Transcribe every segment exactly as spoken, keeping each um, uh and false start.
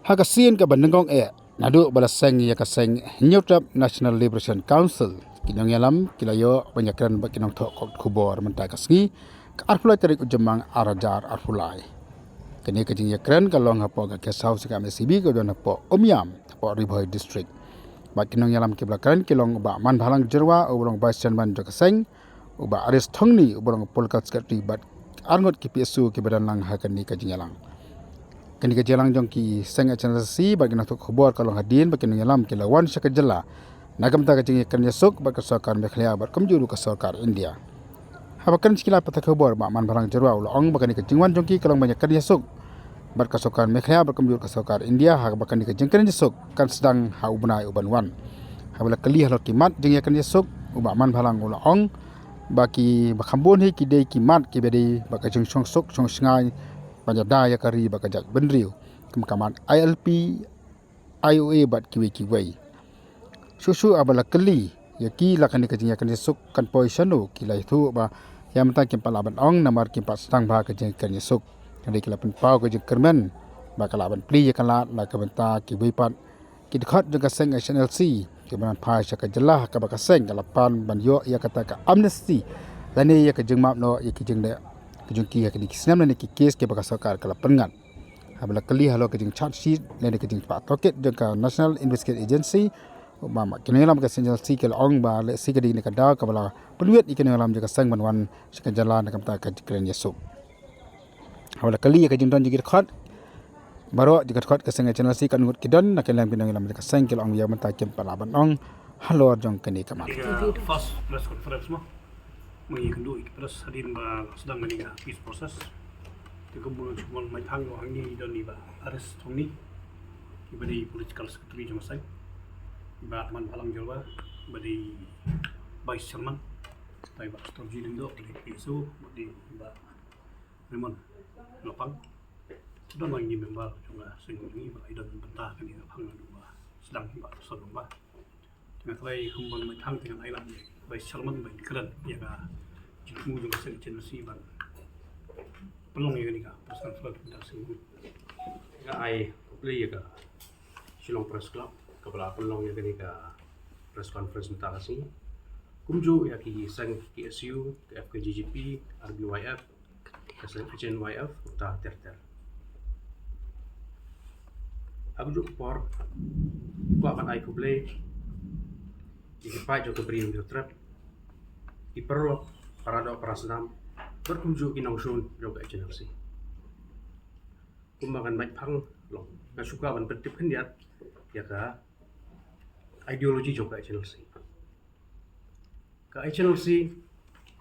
Ha ka sien kaba nyngkong eh, naduh ba la seng ïa ka seng Hynñiewtrep National Liberation Council, ki nongïalam ki la ïoh ban ïakren bad ki nongthoh khubor mynta ka sngi, ka arphew lai tarik u Jymmang ar hajar arphew lai. Kane ka jingïakren ka long hapoh ka guest house ka M S C B ka don hapoh Umiam, hapoh Ri Bhoi District. Bad ki nongïalam kiba la kren ki long u Bah Manbhalang Jyrwa uba long Vice Chairman jong ka seng, u Bah Aris Thongni uba long Political Secretary bad arngut ki P S U kiba don lang ha kane ka jingïalang. Kane ka jingïalang jong ki seng H N L C bad ki nongthoh khubor ka long hadien ba ki nongïalam ki la wan sha ka jylla na ka bynta ka jingïakren ïasuk bad ka sorkar Meghalaya bad kumjuh ruh ka sorkar India. Haba kren sha ki lad pathai khubor, Bah Manbhalang Jyrwa u la ong ba kane ka jingwan jong ki ka long ban ïakren ïasuk bad ka sorkar Meghalaya bad kumjuh ruh ka sorkar India, haba kane ka jingkren ïasuk kan sdang ha u bnai uban wan. Haba la kylli halor ki mat jingïakren ïasuk, u Bah Manbhalang u la ong ba kiba kham bun hi ki dei ki mat kiba dei bad ka jingshongsuk shongshngaiñ ban ïada ïa ka ri bad ka jaitbynriew, kum ka mat I L P, I O A bad kiwei kiwei. Shuh shuh haba la kylli ïa ki la kane ka jingïakren ïasuk kan poi shano, ki la ïathuh ba ïa mynta kim pat lah ban ong namar kim pat sdang bha ka jingïakren ïasuk. Hynrei ki la pynpaw ka jingkyrmen ba ka lah ban plie ïa ka lad na ka bynta kiwei pat ki dkhot jong ka seng H N L C kiba nang phai sha ka jylla ha kaba ka seng ka la pan ban ïoh ïa kata ka amnesty lane ïa ka jingmap noh ïa ki jingleh ka jong ki ha kine ki snem lane ki kes kiba ka sorkar ka la pynngat. Haba la kylli halor ka jingcharge sheet lane ka jingpynpaw tohkit jong ka National Investigation Agency, u Bah, ki nongïalam ka seng H N L C ki la ong ba lehse ka dei kane ka daw kaba la pynwit ïa ki nongïalam jong ka seng ban wan sha ka jylla na ka bynta ka jingkren ïasuk. Haba la kylli ïa ka jingdon jong ki dkhot baroh, jong ki dkhot ka seng H N L C katno ngut ki don, na ka liang ki nongïalam jong ka seng ki la ong ïa mynta kim pat lah ban ong halor jong kane ka mat. Ïa ka first press conference mo. Ma ngi ïakynduh ïa ki press hadien ba la sdang kane ka peace process. Te kumba nga shu mon mai thang, hangne don i Bah Aris Thongni, iba dei Political Secretary jong ka seng, i Bah Manbhalang Jyrwa, iba dei Vice Chairman, i Bah Storji Lyngdoh, iba dei P S O, bad i Bah Raymond Lapang. Don lang ki member jong ka seng, ngi ba i don bynta kane ka phang naduh ba sdang, i Bah Son Wang Bah. Te nga khlei kumba mai thang te ngan ai lang ïa Vice Chairman ban kren ïa ka jingthmu jong ka seng H N L C ban pynlong ïa kane ka press conference mynta ka sngi. Nga ai khublei ïa ka Shillong Press Club kaba la pynlong ïa kane ka press conference mynta ka sngi. Kumjuh ïa ki seng K S U, ka F K J G P, R B Y F, ka seng H N Y F, kumta ter ter. Ha kajuh ka por, kwah ban ai khublei ïa ki paid jong ka Bri Hynñiewtrep, ki paralok, paradoh parasnam, bad kumjuh ki nongshun jong ka H N L C. Kumba ngan mait phang, long nga shu kwah ban pyntip khyndiat ïa ka ideology jong ka H N L C. Ka H N L C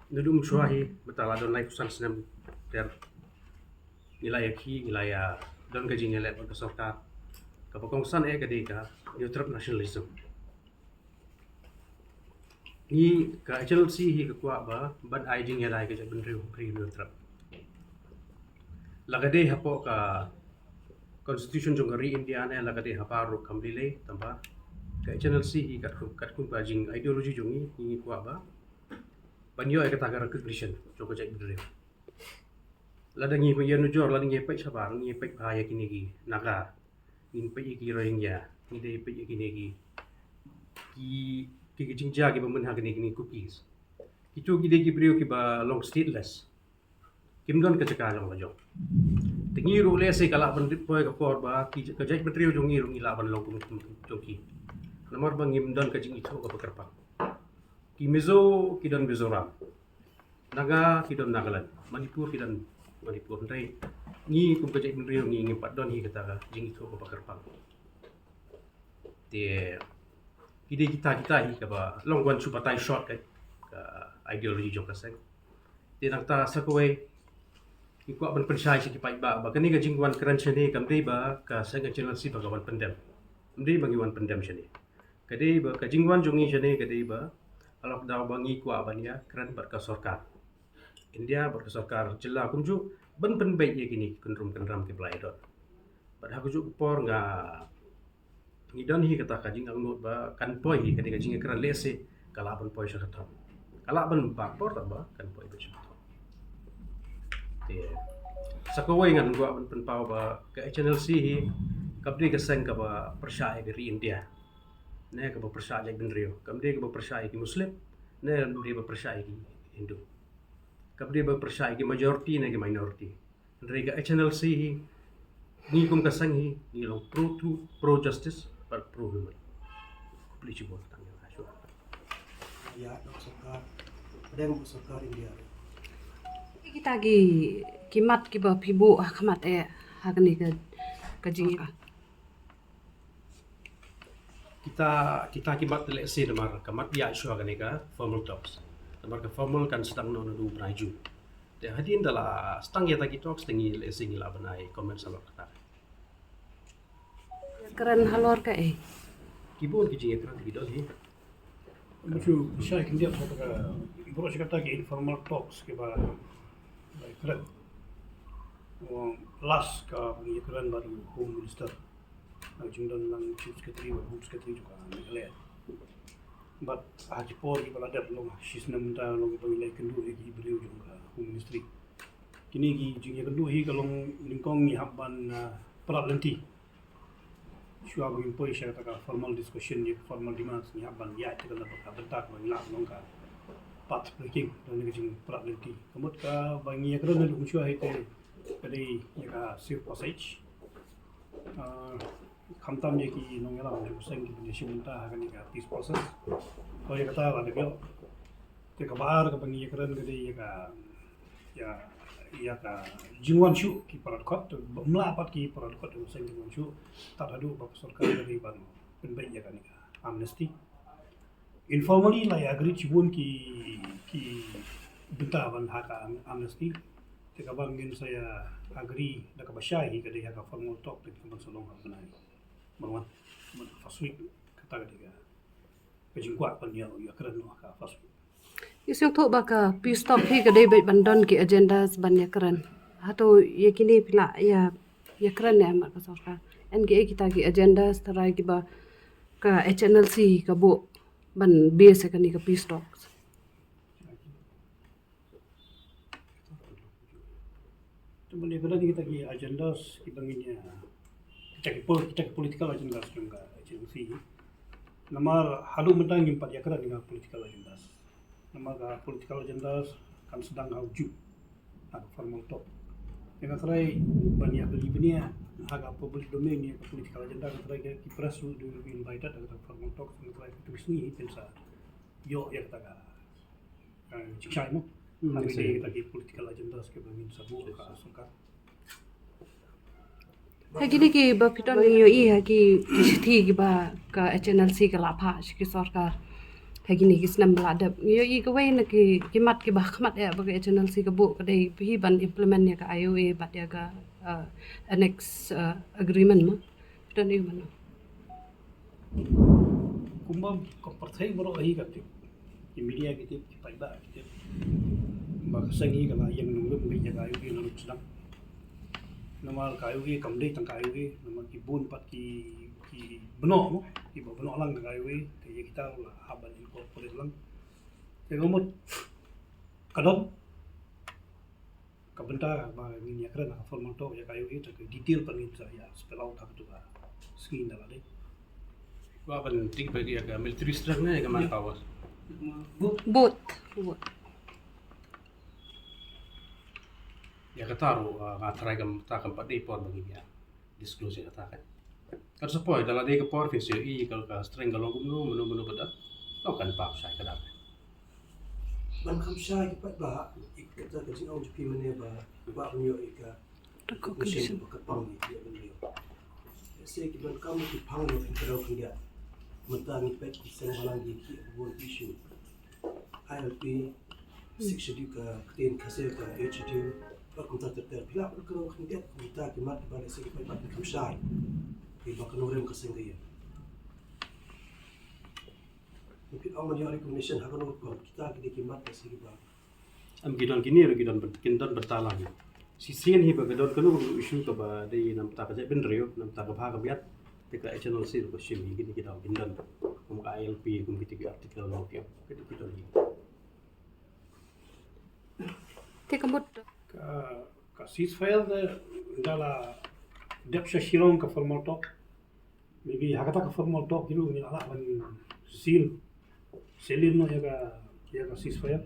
naduh mynshuwa hi, mynta la don laiphew san snem ter, ngi la ïa ki, ngi la ïa don ka jingïaleh bad ka sorkar. Kaba kongsan eh ka dei ka Hynñiewtrep nationalism. Ngi ka H N L C hi ka kwah ba ban ai jingïada ïa ka jaitbynriew Bri Hynñiewtrep. La ka dei hapoh ka Constitution jong ka ri India ne la ka dei ha baroh kam lei lei, tangba ka H N L C hi katkum, katkum ka jing ideology jong ngi, ngi kwah ba ban ïoh ïa kata ka recognition jong ka jaitbynriew. Lada ngi ïa nujor, lada ngi peit shabar, ngi peit bha ïa kine ki Naga, ngi peit ïa ki Rohingya, ngi dei peit ïa kine ki, ki, ki, ki jingjia kiba myn ha kine, kine Kukis. Kitu ki dei ki briew kiba long stateless. Kim don ka jaka jong la jong. Te ngi ruh lehse ka lah ban dep poi ka por ba ki, ka jaitbynriew jong ngi ruh ngi lah ban long kum, kum jong ki. Namar ba ngim don ka jingithuh kaba kyrpang. Ki Mizo ki don Mizoram. Naga ki don Nagaland. Manipur ki don Manipur. Hynrei ngi kum ka jaitbynriew ngi ngim pat don hi kata ka jingithuh kaba kyrpang. Te ki dei kita, kita hi kaba long wan shu batai short ka, ka ideology jong ka seng. Te nangta sa kawei ngi kwah ban pynshai sha ki paidbah ba kane ka jingwan kren shane kam dei ba ka seng H N L C ba ka wan pyndem. Kam dei ba ngi wan pyndem shane. Ka dei ba ka jingwan jong ngi shane ka dei ba halor daw ba ngi kwah ban ïakren bad ka sorkar India bad ka sorkar jylla kumjuh ban pynbeit ïa kine ki kynrum kynram kiba la ïadon. Bad ha kajuh ka por nga, ngi don hi kata ka jingangnud ba kan poi hi kane ka jingïakren, lehse ka lah ban poi sha ka thong. Ka lah ban bak por, tangba kan poi beit sha ka thong. Te sa kawei ngan kwah ban pynpaw ba ka H N L C hi Kam dei ka seng kaba pyrshah ïa ka ri India, ne kaba pyrshah ïa ki bynriew. Kam dei kaba pyrshah ïa ki Muslim, ne kam dei ba pyrshah ïa ki Hindu. Kam dei ba pyrshah ïa ki majority ne ki minority. Hynrei ka H N L C hi, ngi kum ka seng hi, ngi long pro truth, pro justice, bad pro human. Khublei shibun tang ïa nga shuwa. Ïa, dok sorkar, deng sorkar India. Kita ki, ki mat kiba phi buh ha khmat eh, ha kane ka, ka jingïa. Kita, kita ki mat te lehse namar ka mat ïa shuwa kane ka formal talks. Namar ka formal kan sdang noh naduh u bnai June. Te hadien da la sdang ïa kita ki talks te ngi lehse ngi lah ban ai comment sa lor kata. Kren halor kaei? Ki bun ki jingïakren ki don hi. Mut shu shai khyndiat ha kata ka, baroh shi katta ki informal talks kiba, ba ïakren. Last kaba ngi ïakren bad u Home Minister. Ka jingdon lang Chief Secretary bad Home Secretary jong ka Meghalaya. Bad ha ki por kiba la dep long shi snem mynta long ba ngi la ïakynduh ïa ki briew jong ka Home Ministry. Kine ki jingïakynduh hi ka long nyngkong ngi hap ban, ah, prat lynti. Shuwa ba ngin poi sha kata ka formal discussion ïa ka formal demands ngi hap ban ïaid te kata ba ka bynta ba ngi lah long ka path breaking, da kane ka jingprat lynti. Ka mut kaba ngi ïakren haduh mynshuwa hi te ka dei ïa ka safe passage. Ah, khamtam ïa ki nongïalam jong ka seng kiba ïashim bynta ha kane ka peace process. Ko ïa kata la dep ïoh. Te kaba ar kaba ngi ïakren ka dei ïa ka, ïa, ïa ka jingwan shuh ki para dkhot, te ym lah pat ki para dkhot jong ka seng ki wan shuh tad haduh ba ka sorkar ka dei ban pynbeit ïa kane ka amnesty. Informally la ïa agree shibun ki, ki bynta ban ha ka am-, amnesty. Te kaba ngin sa ïa agree da kaba shai hi ka dei ha ka formal talk te ka ban sa long ha ka bnai ba wan, ba first week, kata ka dei ka, ka jingkwah ban ïa, ïakren noh ha ka first week. Ngi sngewthuh ba ka peace talk hi ka dei beit ban don ki agendas ban ïakren. Hato ïa kine phi lah ïa, ïakren ne em bad ka sorkar? Em kiei kita ki agendas tharai kiba ka H N L C ka buh ban base ïa kane ka peace talks? Te mynta ka dei kita ki agendas kiba ngin ïa, kita ki pol-, kita ki political agendas jong ka H N L C. Namar haduh mynta ngim pat ïakren ïa ka political agendas. Namar ka political agendas kan sdang ha u June ha ka formal talk. Ïa nga tharai ban ïa beli bniah ha ka public domain ïa ka political agenda, nga tharai ki press will be invited ha ka formal talk, nga tharai ki tu sngi hi pynsa ïoh ïa kata ka, eh, jingshai mo. Hmm, ha kata ki political agendas kiba ngin sa buh ka sorkar. Ha kine kiba phi don ngi ïohi ha ki, ki shithi kiba ka H N L C ka la phah sha ki sorkar ha kine ki snem ba la dep. Ngi ïohi kawei na ki, ki mat kiba khmat eh ba ka H N L C ka buh ka dei hi ban implement ïa ka I O A bad ïa ka, uh, annex, uh, agreement mo. Phi don ïohi mano? Kumba ka pyrthei baroh hi ka tip. Ki media ki tip, ki paidbah ki tip. Ba ka seng hi ka la ïeng nongrim beit ïa ka I O A na lut sdang. Namar ka I O A kam dei tang ka I O A, namar ki bun pat ki, ki bnoh mo, kiba bnoh lang ka I O A, te ïa kita la hap ban incorporate lang. Te ka mut ka don ka bynta ba ngin ïakren ha ka formal talk ïa ka I O A, te ka detail pat ngin sa ïa spell out ha katu ka sngi na la dei. Ba ban tip ba ïa ka military strength ne ïa ka manpower. Both. Both. Ïa kata ruh, ah, nga tharai kam, ta kam pat dei por ba ngin ïa disclose ïa kata ka. Kat sa poi da la dei ka por phin sa ïohi ka, ka strength ka long kumno, mano mano ba da long kan pam shai ka da. Ban kham shai ki paidbah, ïa kata ka jingong jong phi mynne ba, ba ban ïoh ïa ka recognition ba ka pang ïa ki mynne. Ïa se ki donkam ki pang ïa ki kadaw khyndiat. Mynta ngi peit ki seng balang ïa ki bun issue. I L P, Sixth Schedule ka ktien Khasi ka Eighth Schedule, bad kumta ter ter. Phi lah ban kynnoh khyndiat kumta ki mat kiba lehse ki paidbah ki kham shai. Kiba ka nongrim ka seng ka ïing. Phi ong ban ïoh recognition ha kano ka por, kita ki dei ki mat lehse kiba. Em, ki don kine ruh ki don, kin don bynta lang. Shisien hi ba ka don kano ka issue kaba dei na bynta ka jaitbynriew, na bynta ka bha ka miat, te ka H N L C ruh ka shim hi kine ki daw kin don. Kum ka I L P, kum kita ki article no ki, kita ki don hi. Te ka mut ka, ka ceasefire te da la, dep sha Shillong ka formal talk. Maybe ha kata ka formal talk hi ruh ngi la lah ban seal, seal in noh ïa ka, ïa ka ceasefire.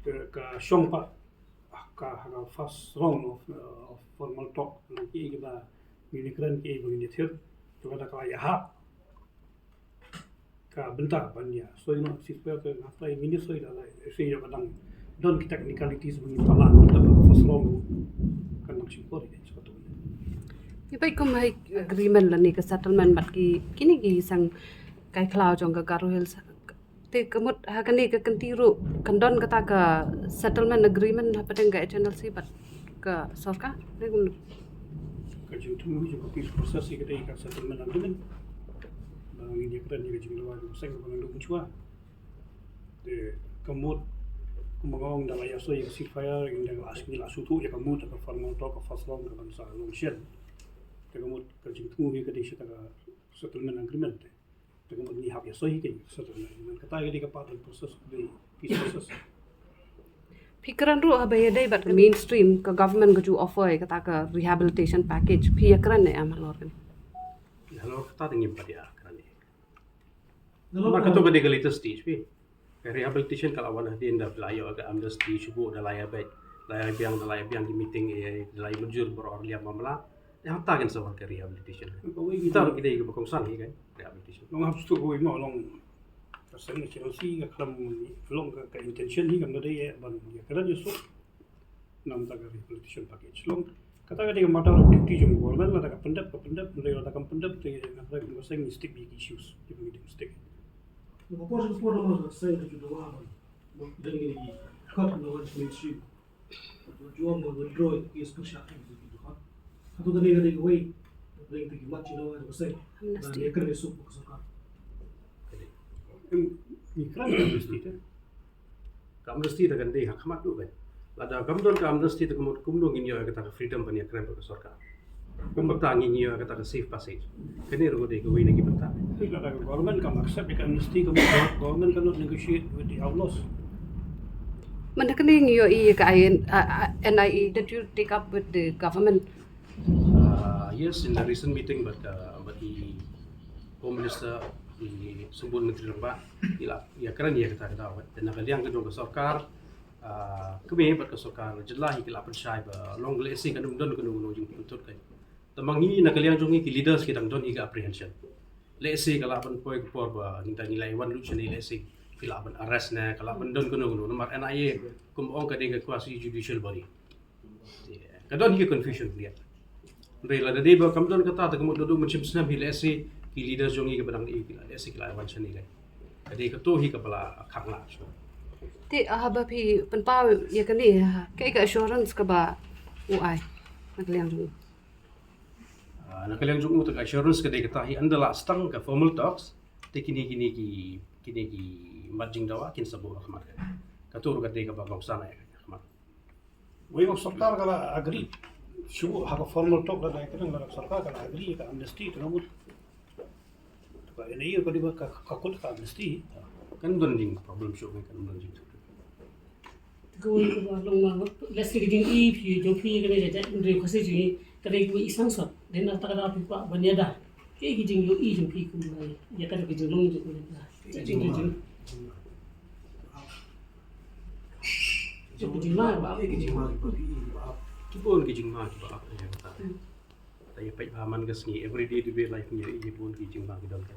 Ka, ka shong pat ha ka, ha ka first round of, uh, of formal talk. Nang ki, kiba ngin ïakren ki, ba ngin ïathir. To kata ka la ïahap ka bynta ban ïa soi noh ceasefire, te nga trai ngin ïa soi da lai, soi ïa ka dang don ki technicalities ba ngin pala da ba ka first round kan nang shim por ïa ka. Ki bai kum hai agreement lane ka settlement bad ki, kine ki sang kai khlaw jong ka Garo Hills. Te ka mut ha kane ka kynti ruh kan don kata ka settlement agreement hapdeng ka H N L C bad ka sorkar, ne kumno? Ka jingthmu jong ka peace process hi ka dei ka settlement agreement. Ba ngin ïakren ïa ka jingdawa jong ka seng ba nang duk mynshwa. Te ka mut kumba nga ong da la ïa soi ïa ka ceasefire, ngin da la, ngi la sngewthuh ïa ka mut ka formal talk, ka first round ka ban sa long shen. Te ka mut ka jingthmu hi ka dei sha ka settlement agreement te. Te ka mut ngi hap ïa soi hi ka settlement agreement. Kata ka dei ka part of the process, the peace process. Phi kren ruh haba ïadei bad ka mainstream, ka government ka ju offer ïa kata ka rehabilitation package. Phi ïakren ne em halor kane? Halor kata te ngim pat ïakren. Namar kato ka dei ka latest stage phi. Ka rehabilitation ka la wan hadien da la ïoh ka amnesty shuh, da la ïa beit, la ïa biang, da la ïa biang ki meeting, eh, da la ïa mynjur baroh ar liang mamla. Ïa hangta kan sa wan ka rehabilitation. Kita ki dei kiba kongsan hi ka rehabilitation. Long hap stuk wei mo long ka seng ka channel si ka klam long ka, ka intention hi kam da dei, eh, ban ïa ka dei suk. Namar ka rehabilitation package long kata ka dei ka matter of duty jong government, lada ka pyndep ka pyndep, lada ka pyndep te na ka seng stick big issues kiba ngi dei stick. Ka por ka por namar ka seng ka ju dawa ban dang ngi ki kat na wan smen shi. Ju wan ban withdraw ki special things ki ju kat. Kato ka dei ka dei ka wei. Dei ka dei ki mat shi dawa ka seng. Amnesty. Ngi kren suk ka sorkar. Ngi kren amnesty te. Ka amnesty ta kan dei ha khmat ruh kan. Lada kam don ka amnesty ta ka mut kumno ngin ïoh kata ka freedom ban ïakren bad ka sorkar. Kumta ngin ïoh kata ka safe passage. Kane ruh dei kawei na ki bynta. Lada ka government kam accept ka amnesty, ka government cannot negotiate with the outlaws. Mynta kane ngi ïohi ka I N, uh, uh, N I A, did you take up with the government? Uh, yes, in the recent meeting, but, uh, but the Home Minister, the Symbud Myntri Rangbah, ïa la ïakren ïa kata ka daw. Te na ka liang ka jong ka sorkar, ah, kmie bad ka sorkar jylla hi ki la pynshai ba long lehse kan ym don kano kano jingpyntut ka. Te ma ngi na ka liang jong ngi ki leaders ki dang don hi ka apprehension. Lehse ka lah ban poi ka por ba ngi dang ngi la wan lut shane lehse ki lah ban arrest ne ka lah ban don kano kano namar N I A kum ong ka dei ka quasi judicial body. Ka don hi ka confusion clear. Hynrei lada dei ba kam don kata ta ka mut da dum mynshem snem hi lehse ki leaders jong ngi kaba dang ïa ki la lehse ki la wan shane ka. Ka dei kato hi kaba la khang la shuwa. Te, ah, haba phi pynpaw ïa kane, ah, kaei ka assurance kaba u ai na ka liang jong u? Ah, na ka liang jong u ta ka assurance ka dei kata hi ynda la start ka formal talks. Te kine, kine ki, kine ki mat jingdawa kin sa buh ha khmat ka. Kato ruh ka dei kaba kongsan ha khmat. Wei, ka sorkar ka la agree shuh ha ka formal talk, la dei ka dang la sorkar ka la agree ka amnesty te namut. Ka N I A ka dei ba ka, ka kut ka amnesty. Kan don jing problem shuh, kan don jing. Te kawei kaba long ma, lehse ka jingïohi jong phi kane ka jaitbynriew Khasi jong ngi ka dei kaba i sangsot. Dei na kata ka daw phi kwah ban ïada. Kaei ka jingïohi jong phi kum ïa kane ka jinglong jong phi. Ka jing, ka jing. Ka jingma ba ap. Ki bun ki jingma kiba ap ïa kata. Ta ïa peit ba man ka sngi everyday to day life ngi ïa bun ki jingma ki don ka.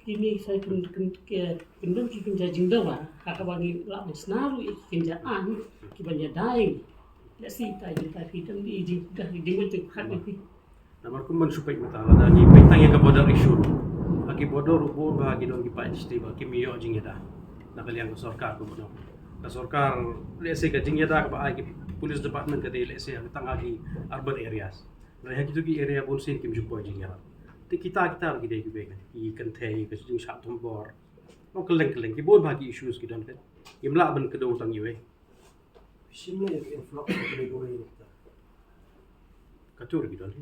Kine sa kin, kin, kin, kin don ki kynja jingdawa ha kaba ngi lah ban sna ruh ïa ki kynja aiñ kiban ïada ïa ngi. Lehse ta jingta phi dang di jingda di jingmut jingpyrkhat ïa phi. Namar kum ban shu peit mynta lada ngi peit tang ïa ka border issue ruh. Ha ki border ruh bun ba ki don ki paid state ba kim ïoh jingïada na ka liang ka sorkar kumno. Ka sorkar lehse ka jingïada kaba ai ki police department ka dei lehse tang ha ki urban areas. Hynrei ha kito ki area bun sien kim ju poi jingïarap. Te kita, kita ruh ki dei kiwei ki kynthei, ka jingshah thombor. Nong kylleng kylleng ki bun ba ki issues ki don ka. Ngim lah ban kdew tang iwei. Shim ne influx ka dei kiwei kita. Kato ruh ki don.